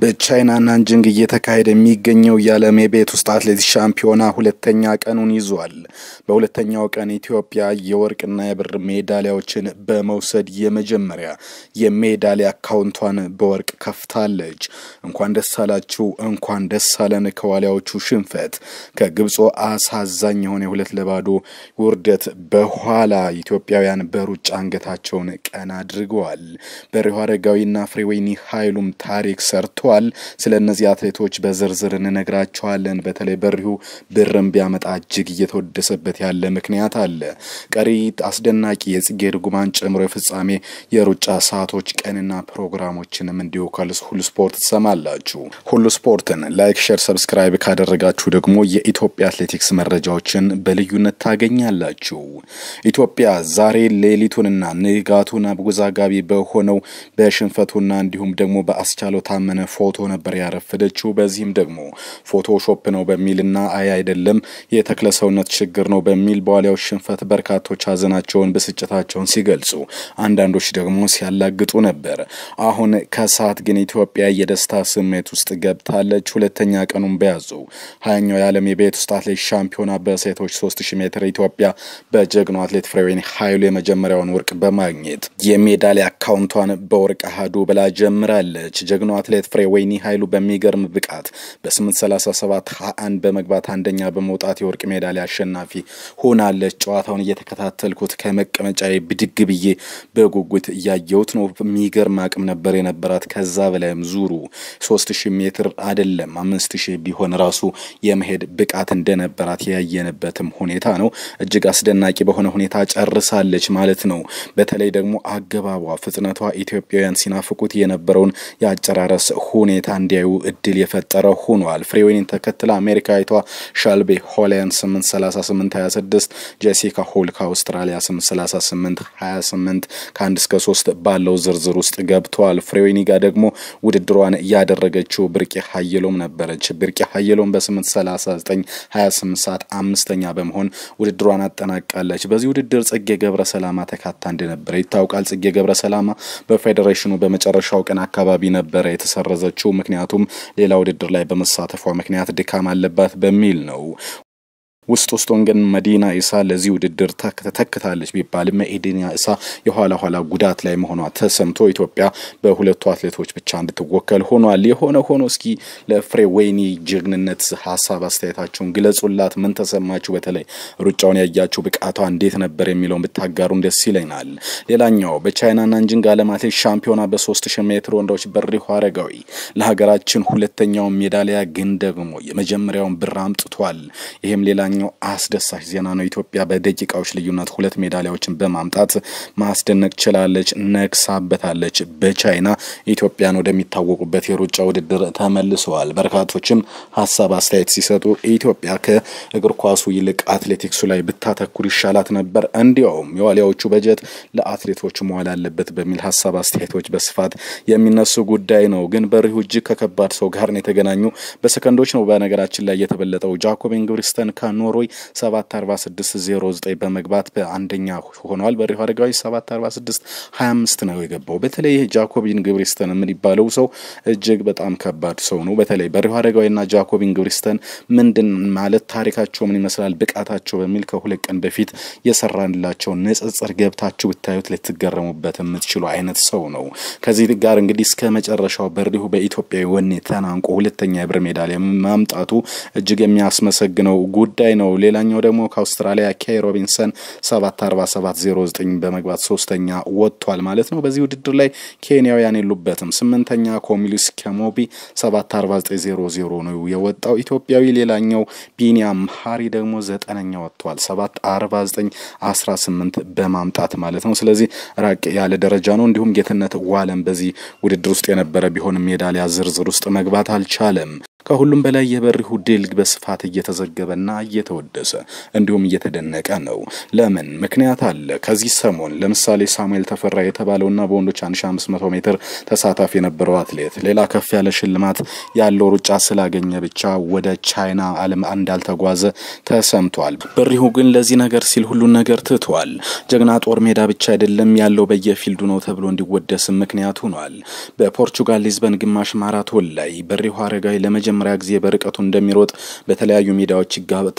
በቻይና ናንጂንግ እየተካሄደ የሚገኘው የዓለም የቤት ውስጥ አትሌቲክስ ሻምፒዮና ሁለተኛ ቀኑን ይዟል። በሁለተኛው ቀን ኢትዮጵያ የወርቅና የብር ሜዳሊያዎችን በመውሰድ የመጀመሪያ የሜዳሊያ አካውንቷን በወርቅ ከፍታለች። እንኳን ደስ አላችሁ፣ እንኳን ደስ አለን። ከዋሊያዎቹ ሽንፈት፣ ከግብፁ አሳዛኝ የሆነ የ2-0 ውርደት በኋላ ኢትዮጵያውያን በሩጫ አንገታቸውን ቀና አድርገዋል። በሪሁ አረጋዊና ፍሬወይኒ ኃይሉም ታሪክ ሰርተዋል። ስለ እነዚህ አትሌቶች በዝርዝር እንነግራቸዋለን። በተለይ በሪሁ ብርም ቢያመጣ እጅግ እየተወደሰበት ያለ ምክንያት አለ። ቀሪ አስደናቂ የጽጌ ድጉማን ጨምሮ የፍጻሜ የሩጫ ሰዓቶች፣ ቀንና ፕሮግራሞችንም እንዲሁ ከሁሉ ስፖርት ትሰማላችሁ። ሁሉ ስፖርትን like፣ share፣ subscribe ካደረጋችሁ ደግሞ የኢትዮጵያ አትሌቲክስ መረጃዎችን በልዩነት ታገኛላችሁ። ኢትዮጵያ ዛሬ ሌሊቱንና ንጋቱን አወዛጋቢ በሆነው በሽንፈቱና እንዲሁም ደግሞ በአስቻለው ታመነ ፎቶ ነበር ያረፈደችው። በዚህም ደግሞ ፎቶሾፕ ነው በሚልና አይ አይደለም የተክለ ሰውነት ችግር ነው በሚል በዋሊያዎች ሽንፈት በርካቶች ሀዘናቸውን፣ ብስጭታቸውን ሲገልጹ፣ አንዳንዶች ደግሞ ሲያላግጡ ነበር። አሁን ከሰዓት ግን ኢትዮጵያ የደስታ ስሜት ውስጥ ገብታለች። ሁለተኛ ቀኑን በያዙ 20ኛው የዓለም የቤት ውስጥ አትሌት ሻምፒዮና በሴቶች 3000 ሜትር ኢትዮጵያ በጀግናው አትሌት ፍሬወይኒ ኃይሉ የመጀመሪያውን ወርቅ በማግኘት የሜዳሊያ አካውንቷን በወርቅ አሃዱ ብላ ጀምራለች። ጀግናው አትሌት ፍሬወይኒ ኃይሉ በሚገርም ብቃት በ8:37.21 በመግባት አንደኛ በመውጣት የወርቅ ሜዳሊያ አሸናፊ ሆናለች። ጨዋታውን እየተከታተልኩት ከመቀመጫዬ ብድግ ብዬ በጉጉት እያየሁት ነው። የሚገርም አቅም ነበር የነበራት። ከዛ በላይም ዙሩ 3000 ሜትር አይደለም 5000 ቢሆን ራሱ የመሄድ ብቃት እንደነበራት ያየንበትም ሁኔታ ነው። እጅግ አስደናቂ በሆነ ሁኔታ ጨርሳለች ማለት ነው። በተለይ ደግሞ አገባቧ፣ ፍጥነቷ ኢትዮጵያውያን ሲናፍቁት የነበረውን የአጨራረስ ሁኔታ እንዲያዩ እድል የፈጠረ ሆኗል። ፍሬወይኒን ተከትላ አሜሪካዊቷ ሻልቤ ሆሊያን 8:38.26፣ ጄሲካ ሆል ከአውስትራሊያ 8:38.28 ከ1 እስከ 3 ባለው ዝርዝር ውስጥ ገብተዋል። ፍሬወይኒ ጋር ደግሞ ውድድሯን ያደረገችው ብርቄ ሀየሎም ነበረች። ብርቄ ሀየሎም በ8:39.28 ሰዓት አምስተኛ በመሆን ውድድሯን አጠናቃለች። በዚህ ውድድር ጽጌ ገብረ ሰላማ ተካታ እንደነበረ ይታወቃል። ጽጌ ገብረ ሰላማ በፌዴሬሽኑ በመጨረሻው ቀን አካባቢ ነበረ የተሰረዘችው። ምክንያቱም ሌላ ውድድር ላይ በመሳተፏ ምክንያት ድካም አለባት በሚል ነው። ውስጥ ውስጡን ግን መዲና ኢሳ ለዚህ ውድድር ተተክታለች ቢባልም መዲና ኢሳ የኋላ ኋላ ጉዳት ላይ መሆኗ ተሰምቶ ኢትዮጵያ በሁለቱ አትሌቶች ብቻ እንድትወከል ሆኗል። የሆነ ሆኖ እስኪ ለፍሬወይኒ ጀግንነት ሀሳብ አስተያየታችሁን ግለጹላት። ምን ተሰማችሁ? በተለይ ሩጫውን ያያችሁ ብቃቷ እንዴት ነበር የሚለውን ብታጋሩን ደስ ይለናል። ሌላኛው በቻይና ናንጂንግ ዓለም አትሌቲክስ ሻምፒዮና በ3000 ሜትር ወንዶች በሪሁ አረጋዊ ለሀገራችን ሁለተኛውን ሜዳሊያ ግን ደግሞ የመጀመሪያውን ብር አምጥቷል። ይህም ሌላኛው አስደሳች ዜና ነው። ኢትዮጵያ በደቂቃዎች ልዩነት ሁለት ሜዳሊያዎችን በማምጣት ማስደነቅ ችላለች፣ ነግሳበታለች። በቻይና ኢትዮጵያን ወደሚታወቁበት የሩጫ ውድድር ተመልሰዋል። በርካቶችም ሀሳብ አስተያየት ሲሰጡ ኢትዮጵያ ከእግር ኳሱ ይልቅ አትሌቲክሱ ላይ ብታተኩር ይሻላት ነበር፣ እንዲያውም የዋሊያዎቹ በጀት ለአትሌቶቹ መዋል አለበት በሚል ሀሳብ አስተያየቶች በስፋት የሚነሱ ጉዳይ ነው። ግን በሪሁ እጅግ ከከባድ ሰው ጋር ነው የተገናኙ። በሰከንዶች ነው በነገራችን ላይ የተበለጠው። ጃኮብ ኢንግብሪስተን ከኖርዌይ 7:46.09 በመግባት በአንደኛ ሆኗል። በሪሁ አረጋዊ 7:46.25 ነው የገባው። በተለይ ጃኮብ ኢንግብሪስተን የሚባለው ሰው እጅግ በጣም ከባድ ሰው ነው። በተለይ በሪሁ አረጋዊና ጃኮብ ኢንግብሪስተን ምንድን ማለት ታሪካቸው ምን ይመስላል፣ ብቃታቸው በሚል ከ2 ቀን በፊት የሰራንላቸው ንጽጽር ገብታችሁ ብታዩት ልትገረሙበት የምትችሉ አይነት ሰው ነው። ከዚህ ጋር እንግዲህ እስከ መጨረሻው በሪሁ በኢትዮጵያዊ ወኔ ተናንቆ ሁለተኛ የብር ሜዳሊያ ማምጣቱ እጅግ የሚያስመሰግነው ጉዳይ ነው። ሌላኛው ደግሞ ከአውስትራሊያ ኬይ ሮቢንሰን 7:47.09 በመግባት ሶስተኛ ወጥቷል ማለት ነው። በዚህ ውድድር ላይ ኬንያውያን የሉበትም። ስምንተኛ ኮሚሊስ ኬሞቢ 7:49.00 ነው የወጣው ኢትዮጵያዊ። ሌላኛው ቢኒያም መሀሪ ደግሞ ዘጠነኛ ወጥቷል፣ 7:49.18 በማምጣት ማለት ነው። ስለዚህ ራቅ ያለ ደረጃ ነው። እንዲሁም ጌትነት ዋለም በዚህ ውድድር ውስጥ የነበረ ቢሆንም ሜዳሊያ ዝርዝር ውስጥ መግባት አልቻለም። ከሁሉም በላይ የበሪሁ ድል በስፋት እየተዘገበና እየተወደሰ እንዲሁም እየተደነቀ ነው። ለምን? ምክንያት አለ። ከዚህ ሰሞን ለምሳሌ ሳሙኤል ተፈራ የተባለውና በወንዶች 1500 ሜትር ተሳታፊ የነበረው አትሌት ሌላ ከፍ ያለ ሽልማት ያለው ሩጫ ስላገኘ ብቻ ወደ ቻይና ዓለም እንዳልተጓዘ ተሰምቷል። በሪሁ ግን ለዚህ ነገር ሲል ሁሉን ነገር ትቷል። ጀግና ጦር ሜዳ ብቻ አይደለም ያለው፣ በየፊልዱ ነው ተብሎ እንዲወደስም ምክንያት ሆኗል። በፖርቹጋል ሊዝበን ግማሽ ማራቶን ላይ በሪሁ አረጋዊ ለመጀመሪያ ጊዜ በርቀቱ እንደሚሮጥ በተለያዩ ሜዳዎች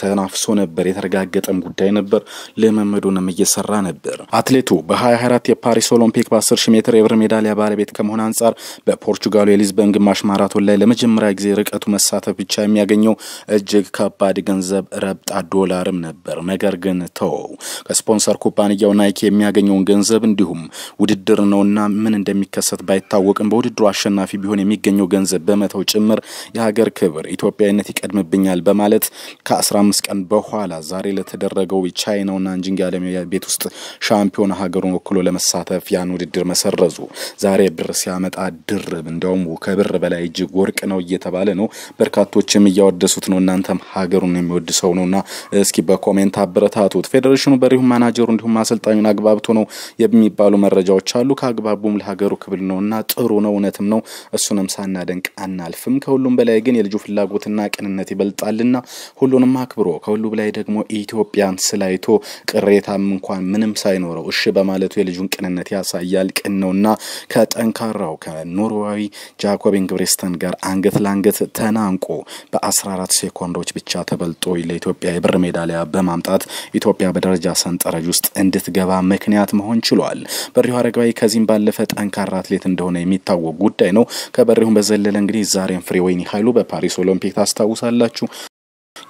ተናፍሶ ነበር። የተረጋገጠም ጉዳይ ነበር። ልምምዱንም እየሰራ ነበር። አትሌቱ በ2024 የፓሪስ ኦሎምፒክ በ10 ሺህ ሜትር የብር ሜዳሊያ ባለቤት ከመሆን አንጻር በፖርቹጋሉ የሊዝበን ግማሽ ማራቶን ላይ ለመጀመሪያ ጊዜ ርቀቱ መሳተፍ ብቻ የሚያገኘው እጅግ ከባድ ገንዘብ ረብጣ ዶላርም ነበር። ነገር ግን ተወው። ከስፖንሰር ኩባንያው ናይኪ የሚያገኘውን ገንዘብ እንዲሁም ውድድር ነውና ምን እንደሚከሰት ባይታወቅም በውድድሩ አሸናፊ ቢሆን የሚገኘው ገንዘብ በመተው ጭምር የሀገር ክብር ኢትዮጵያዊነት ይቀድምብኛል በማለት ከ15 ቀን በኋላ ዛሬ ለተደረገው የቻይናው ናንጂንግ የዓለም ቤት ውስጥ ሻምፒዮና ሀገሩን ወክሎ ለመሳተፍ ያን ውድድር መሰረዙ ዛሬ ብር ሲያመጣ ድርብ፣ እንዲያውም ከብር በላይ እጅግ ወርቅ ነው እየተባለ ነው። በርካቶችም እያወደሱት ነው። እናንተም ሀገሩን የሚወድ ሰው ነውና እስኪ በ comment አበረታቱት። ፌዴሬሽኑ በሪሁን ማናጀሩ እንዲሁም አሰልጣኙን አግባብቶ ነው የሚባሉ መረጃዎች አሉ። ከአግባቡም ለሀገሩ ክብር ነውና ጥሩ ነው፣ እውነትም ነው። እሱንም ሳናደንቅ አናልፍም። ከሁሉም በላይ ግን የልጁ ፍላጎትና ቅንነት ይበልጣልና ሁሉንም አክብሮ ከሁሉ በላይ ደግሞ ኢትዮጵያን ስላይቶ ቅሬታም እንኳን ምንም ሳይኖረው እሺ በማለቱ የልጁን ቅንነት ያሳያል። ቅን ነውና ከጠንካራው ከኖርዌዊ ጃኮብ ኢንግብሬስተን ጋር አንገት ለአንገት ተናንቆ በ14 ሴኮንዶች ብቻ ተበልጦ ለኢትዮጵያ የብር ሜዳሊያ በማምጣት ኢትዮጵያ በደረጃ ሰንጠረዥ ውስጥ እንድትገባ ምክንያት መሆን ችሏል። በሪሁ አረጋዊ ከዚህም ባለፈ ጠንካራ አትሌት እንደሆነ የሚታወቅ ጉዳይ ነው። ከበሪሁን በዘለለ እንግዲህ ዛሬም ፍሬወይኒ ኃይሉ በፓሪስ ኦሎምፒክ ታስታውሳላችሁ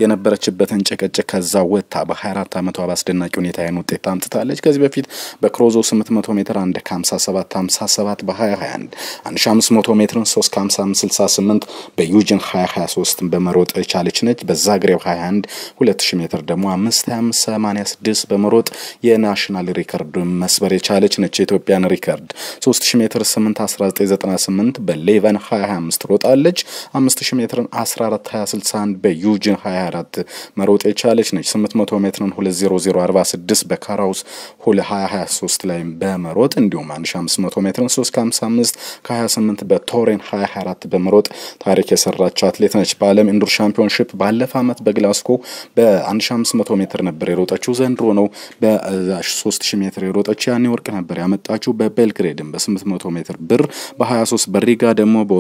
የነበረችበትን ጭቅጭቅ ከዛ ወጥታ በ24 ዓመቷ በአስደናቂ ሁኔታ ያን ውጤት አምጥታለች። ከዚህ በፊት በክሮዞ 800 ሜትር 1 ከ57 57 በ2021፣ 1500 ሜትርን 3 ከ55 68 በዩጅን 2023 በመሮጥ የቻለች ነች። በዛግሬብ 21 2000 ሜትር ደግሞ 5 25 86 በመሮጥ የ national record መስበር የቻለች ነች። የኢትዮጵያን ሪከርድ 3000 ሜትር 8 1998 በሌቨን 2025 ሮጣለች። 5000 ሜትርን 14 20 61 በዩጅን 24 መሮጥ የቻለች ነች። 800 ሜትርን 20046 በካራውስ 2023 ላይ በመሮጥ እንዲሁም 1500 ሜትርን 355 ከ28 በቶሬን 2024 በመሮጥ ታሪክ የሰራች አትሌት ነች። በዓለም indoor championship ባለፈ ዓመት በግላስኮ በ1500 ሜትር ነበር የሮጠችው። ዘንድሮ ነው በ3000 ሜትር የሮጠች፣ ያኔ ወርቅ ነበር ያመጣችው። በቤልግሬድም በ800 ሜትር ብር፣ በ23 በሪጋ ደግሞ በ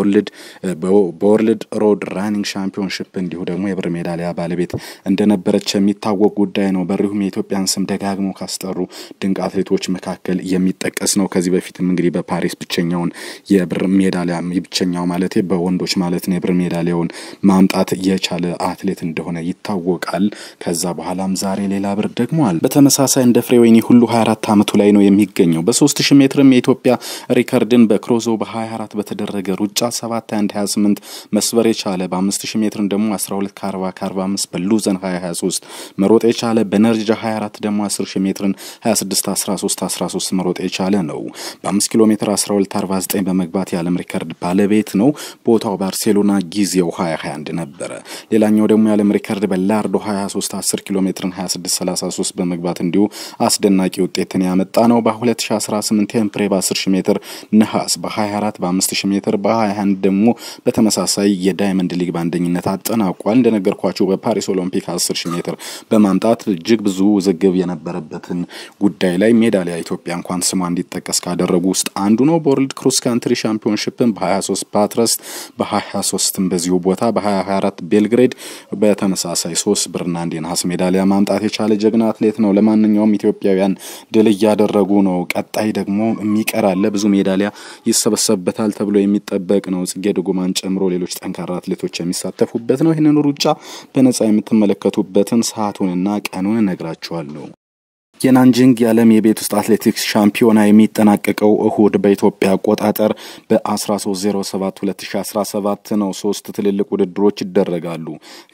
World Road Running Championship እንዲሁ ደግሞ የብር ሜዳሊያ ባለቤት እንደነበረች የሚታወቅ ጉዳይ ነው። በሪሁም የኢትዮጵያን ስም ደጋግሞ ካስጠሩ ድንቅ አትሌቶች መካከል የሚጠቀስ ነው። ከዚህ በፊትም እንግዲህ በፓሪስ ብቸኛውን የብር ሜዳሊያ፣ ብቸኛው ማለት በወንዶች ማለት ነው፣ የብር ሜዳሊያውን ማምጣት የቻለ አትሌት እንደሆነ ይታወቃል። ከዛ በኋላም ዛሬ ሌላ ብር ደግሟል። በተመሳሳይ እንደ ፍሬወይኒ ሁሉ 24 ዓመቱ ላይ ነው የሚገኘው። በ3000 ሜትርም የኢትዮጵያ ሪከርድን በክሮዞ በ24 በተደረገ ሩጫ 7 1 28 መስበር የቻለ፣ በ5000 ሜትርን ደግሞ 12 ከ40 ከ45 በሉዘን 2023 መሮጥ የቻለ፣ በነርጃ 24 ደግሞ 10000 ሜትርን 26 13 13 መሮጥ የቻለ ነው። በ5 ኪሎ ሜትር 12 49 በመግባት የዓለም ሪከርድ ባለቤት ነው። ቦታው ባርሴሎና፣ ጊዜው 2021 ነበረ። ሌላኛው ደግሞ የዓለም ሪከርድ በላርዶ 23 10 ኪሎ ሜትርን 26 33 በመግባት እንዲሁ አስደናቂ ውጤትን ያመጣ ነው። በ2018 ቴምፕሬ በ10000 ሜትር ነሐስ፣ በ24 በ5000 ሜትር፣ በ21 ደግሞ በተመሳሳይ የዳይመንድ ሊግ በአንደኝነት አጠናቋል። እንደነገርኳችሁ በፓሪስ ኦሎምፒክ 10,000 ሜትር በማምጣት እጅግ ብዙ ውዝግብ የነበረበትን ጉዳይ ላይ ሜዳሊያ ኢትዮጵያ እንኳን ስሟ እንዲጠቀስ ካደረጉ ውስጥ አንዱ ነው። በ World Cross Country Championship ን በ23 ባትረስት፣ በ23 በዚሁ ቦታ፣ በ2024 ቤልግሬድ በተመሳሳይ ሶስት ብርና አንድ የነሐስ ሜዳሊያ ማምጣት የቻለ ጀግና አትሌት ነው። ለማንኛውም ኢትዮጵያውያን ድል እያደረጉ ነው። ቀጣይ ደግሞ የሚቀር አለ። ብዙ ሜዳሊያ ይሰበሰብበታል ተብሎ የሚጠበቅ ነው። ጽጌ ድጉማን ጨምሮ ሌሎች ጠንካራ አትሌቶች የሚሳተፉበት ነው። ይህንን ሩጫ በነጻ የምትመለከቱበትን ሰዓቱንና ቀኑን እነግራችኋለሁ። የናንጂንግ የዓለም የቤት ውስጥ አትሌቲክስ ሻምፒዮና የሚጠናቀቀው እሁድ በኢትዮጵያ አቆጣጠር በ13/07 2017 ነው። 3 ትልልቅ ውድድሮች ይደረጋሉ።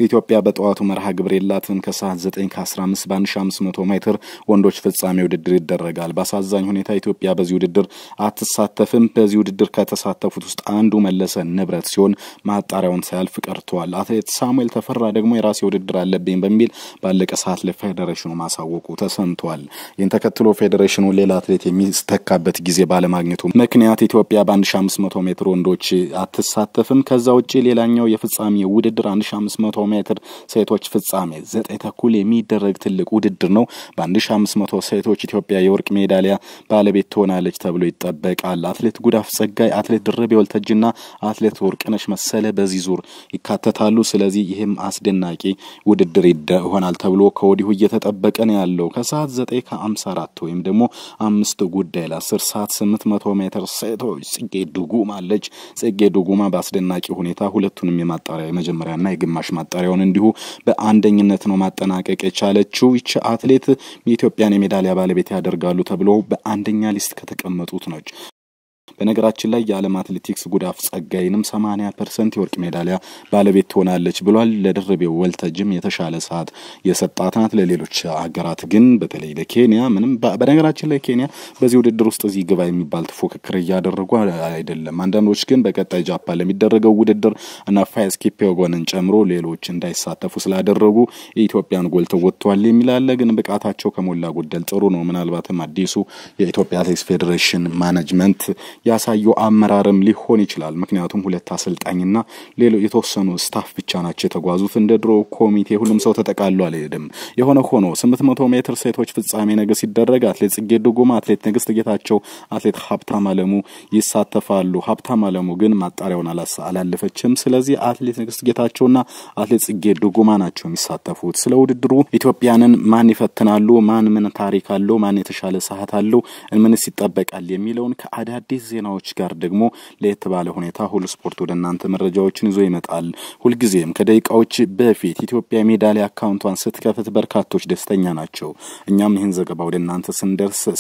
ኢትዮጵያ በጠዋቱ መርሃ ግብር የላትም። ከሰዓት 9:15 በ1500 ሜትር ወንዶች ፍጻሜ ውድድር ይደረጋል። በአሳዛኝ ሁኔታ ኢትዮጵያ በዚህ ውድድር አትሳተፍም። በዚህ ውድድር ከተሳተፉት ውስጥ አንዱ መለሰ ንብረት ሲሆን ማጣሪያውን ሳያልፍ ቀርቷል። አትሌት ሳሙኤል ተፈራ ደግሞ የራሴ ውድድር አለብኝ በሚል ባለቀ ሰዓት ለፌዴሬሽኑ ማሳወቁ ተሰምቷል። ይህን ተከትሎ ፌዴሬሽኑ ሌላ አትሌት የሚተካበት ጊዜ ባለማግኘቱ ምክንያት ኢትዮጵያ በ1500 ሜትር ወንዶች አትሳተፍም። ከዛ ውጪ ሌላኛው የፍጻሜ ውድድር 1500 ሜትር ሴቶች ፍጻሜ 9:30 የሚደረግ ትልቅ ውድድር ነው። በ1500 ሴቶች ኢትዮጵያ የወርቅ ሜዳሊያ ባለቤት ትሆናለች ተብሎ ይጠበቃል። አትሌት ጉዳፍ ጸጋይ፣ አትሌት ድርቤ ወልተጅና አትሌት ወርቅነሽ መሰለ በዚህ ዙር ይካተታሉ። ስለዚህ ይህም አስደናቂ ውድድር ይሆናል ተብሎ ከወዲሁ እየተጠበቀ ነው ያለው። ከሰዓት 9:54 ወይም ደግሞ 9:55 ሰዓት 800 ሜትር ሴቶች ጽጌ ዱጉማ አለች። ጽጌ ዱጉማ በአስደናቂ ሁኔታ ሁለቱንም የማጣሪያ የመጀመሪያና የግማሽ ማጣሪያውን እንዲሁ በአንደኝነት ነው ማጠናቀቅ የቻለችው። ይቺ አትሌት የኢትዮጵያን የሜዳሊያ ባለቤት ያደርጋሉ ተብሎ በአንደኛ list ከተቀመጡት ነች። በነገራችን ላይ የዓለም አትሌቲክስ ጉዳፍ ጸጋይንም 80% የወርቅ ሜዳሊያ ባለቤት ትሆናለች ብሏል። ለድርቤው ወልተጅም የተሻለ ሰዓት የሰጣት ናት። ለሌሎች ሀገራት ግን በተለይ ለኬንያ ምንም፣ በነገራችን ላይ ኬንያ በዚህ ውድድር ውስጥ እዚህ ግባ የሚባል ፉክክር እያደረጉ አይደለም። አንዳንዶች ግን በቀጣይ ጃፓን ለሚደረገው ውድድር እና ፋይዝ ኪፕዬጎንን ጨምሮ ሌሎች እንዳይሳተፉ ስላደረጉ የኢትዮጵያን ጎልተው ወጥተዋል የሚል አለ። ግን ብቃታቸው ከሞላ ጎደል ጥሩ ነው። ምናልባትም አዲሱ የኢትዮጵያ አትሌቲክስ ፌዴሬሽን management ያሳየው አመራርም ሊሆን ይችላል። ምክንያቱም ሁለት አሰልጣኝና ሌሎች የተወሰኑ staff ብቻ ናቸው የተጓዙት። እንደ ድሮ ኮሚቴ ሁሉም ሰው ተጠቃሎ አልሄድም። የሆነ ሆኖ 800 ሜትር ሴቶች ፍጻሜ ነገ ሲደረግ አትሌት ጽጌ ዱጉማ፣ አትሌት ንግስት ጌታቸው፣ አትሌት ሀብታም አለሙ ይሳተፋሉ። ሀብታም አለሙ ግን ማጣሪያውን አላለፈችም። ስለዚህ አትሌት ንግስት ጌታቸውና አትሌት ጽጌ ዱጉማ ናቸው የሚሳተፉት። ስለ ውድድሩ ኢትዮጵያንን ማን ይፈትናሉ፣ ማን ምን ታሪክ አለው፣ ማን የተሻለ ሰዓት አለው፣ ምንስ ይጠበቃል የሚለውን ከአዳዲስ ዜናዎች ጋር ደግሞ ለየት ባለ ሁኔታ ሁሉ ስፖርት ወደ እናንተ መረጃዎችን ይዞ ይመጣል። ሁልጊዜም ከደቂቃዎች በፊት ኢትዮጵያ ሜዳሊያ አካውንቷን ስትከፍት በርካቶች ደስተኛ ናቸው። እኛም ይህን ዘገባ ወደ እናንተ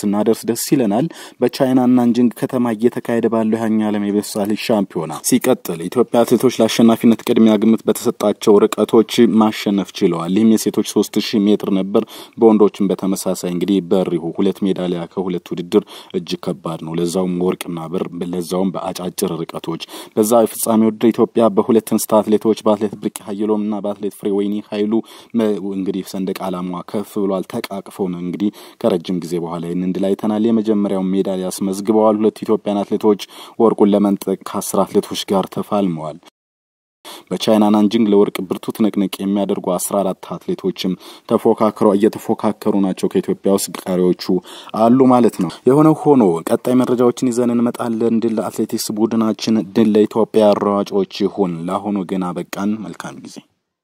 ስናደርስ ደስ ይለናል። በቻይና ናንጂንግ ከተማ እየተካሄደ ባለው የሃያኛው ዓለም የቤት ውስጥ አትሌቲክስ ሻምፒዮና ሲቀጥል ኢትዮጵያ አትሌቶች ለአሸናፊነት ቅድሚያ ግምት በተሰጣቸው ርቀቶች ማሸነፍ ችለዋል። ይህም የሴቶች 3000 ሜትር ነበር። በወንዶችም በተመሳሳይ እንግዲህ በሪሁ 2 ሜዳሊያ ከሁለት ውድድር እጅግ ከባድ ነው። ለዛውም ወርቅና ብር፣ ለዛውም በአጫጭር ርቀቶች። በዛ የፍጻሜ ውድድር ኢትዮጵያ በሁለት እንስት አትሌቶች በአትሌት ብርቅ ሀየሎም እና በአትሌት ፍሬወይኒ ኃይሉ እንግዲህ ሰንደቅ ዓላማዋ ከፍ ብሏል። ተቃቅፈው ነው እንግዲህ ከረጅም ጊዜ በኋላ ይህንን ድል አይተናል። የመጀመሪያው ሜዳሊያ አስመዝግበዋል። ሁለቱ ኢትዮጵያን አትሌቶች ወርቁን ለመንጠቅ ከ10 አትሌቶች ጋር ተፋልመዋል። በቻይና ናንጂንግ ለወርቅ ብርቱ ትንቅንቅ የሚያደርጉ 14 አትሌቶችም እየተፎካከሩ ናቸው። ከኢትዮጵያ ውስጥ ቀሪዎቹ አሉ ማለት ነው። የሆነ ሆኖ ቀጣይ መረጃዎችን ይዘን እንመጣለን። ድል ለአትሌቲክስ ቡድናችን፣ ድል ለኢትዮጵያ ሯጮች ይሁን። ለአሁኑ ግን አበቃን። መልካም ጊዜ።